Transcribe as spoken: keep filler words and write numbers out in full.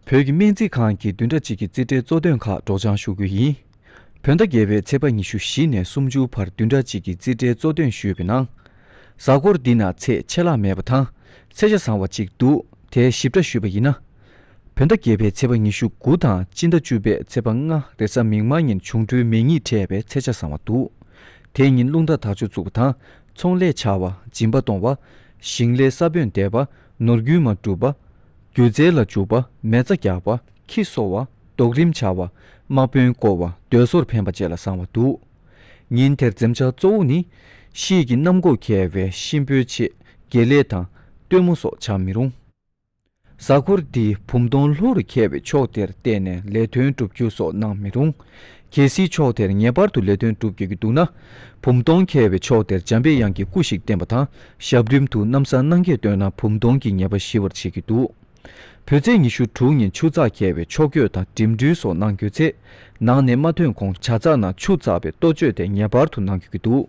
བོད་ཀྱི་སྨན་རྩིས་ཁང་གི་བདུན་ཕྲག་གཅིག་གི་རྩིས་ཁྲའི་གཙོ་དོན་ཁག་སྒྲོག་སྦྱང་ཞུ་རྒྱུ་ཡིན། བོད་ཟླ་བརྒྱད་པའི་ཚེས་པ་ཉི་ཤུ་བཞི་ནས་སུམ་ཅུ་བར་བདུན་ཕྲག་གཅིག་གི་རྩིས་ཁྲའི་གཙོ་དོན་ཞུས་པའི་ནང་། གཟའ་འཁོར་འདི་ན་ཚེས་ཆད་ལྷག་མེད་པ་དང་ཚེས་ཆ་བཟང་བ་གཅིག་འདུག་དེ་ཞིབ་ཕྲ་ཞུས་པ་ཡིན་ན། བོད་ཟླ་བརྒྱད་པའི་ཚེས་པ་ཉི་ཤུ་དགུ་དང་སྤྱི་ཟླ་བཅུ་པའི་ཚེས་པ་ལྔ་རེས་གཟའ་མིག་དམར་ཉིན་འབྱུང་འཕྲོད་མེ་ཉིད་འཕྲད་པའི་ཚེས་ཆ་བཟང་བ་འདུག་དེ་ཉིན་རླུང་རྟ་དར་ལྕོག་བཙུགས་པ་དང་ཚོང་ལས་འཆར་བ། སྦྱིན་པ་གཏོང་བ། ཞིང་ལས་ས་བོན་འདེབས་པ། ནོར་རྒྱུན་མ་སྒྲུབ་པ། སྒྱུ་རྩལ་ལ་འཇུག་པ། མེ་བཙའ་རྒྱག་པ། ཁྱི་གསོ་བ། རྡོག་རིམ་འཆར་བ། དམག་དཔོན་བསྐོ་བ། སྡོད་གསོར་ཕན་པ་བཅས་ལ་བཟང་བ་འདུག་ཉིན་དེར་འཛེམ་བྱ་གཙོ་བོ་ནི། ཤིས་ཀྱི་གནམ་སྒོ་ཁེལ་བས་གཤིན་པོའི་ཆེད་དགེ་ལས་དང་སྟོན་མོ་སོགས་བྱ་མི་རུང་། གཟའ་འཁོར་འདི་བུམ་སྟོང་ལྷོ་རུ་ཁེལ་བའི་ཕྱོགས་དེར་བལྟས་ནས་ལས་དོན་སྒྲུབ་རྒྱུ་སོགས་གནང་མི་རུང་། གལ་སྲིད་ཕྱོགས་དེར་ངེས་པར་དུ་ལས་དོན་སྒྲུབ་དགོས་ཀྱི་འདུག་ན། བུམ་སྟོང་ཁེལ་བའི་ཕྱོགས་དེར་འཇམ་པའི་དབྱངས་ཀྱི་སྐུ་ཞིག་བསྟན་པ་དང་ཞབས་རིམ་དུ་གནམ་ས་སྣང་གས་བཏོན་ན་བུམ་སྟོང་གི་ཉེས་པ་ཞི་བར་བྱེད་ཀྱི་འདུག་བོད་ཚེས་ཉི་ཤུ་དྲུག་ཉིན་ཆུ་ཚགས་ཁེལ་བའི་ཕྱོགས་བསྐྱོད་དང་འགྲིམ་འགྲུལ་སོགས་གནང་རྒྱུའི་ཚེ། ནང་ནས་མ་ཐོན་གོང་ཇ་ཚགས་ནང་ཆུ་བཙགས་པའི་ལྟོ་སྤྱོད་དེ་ངེས་པར་དུ་གནང་དགོས་ཀྱི་འདུག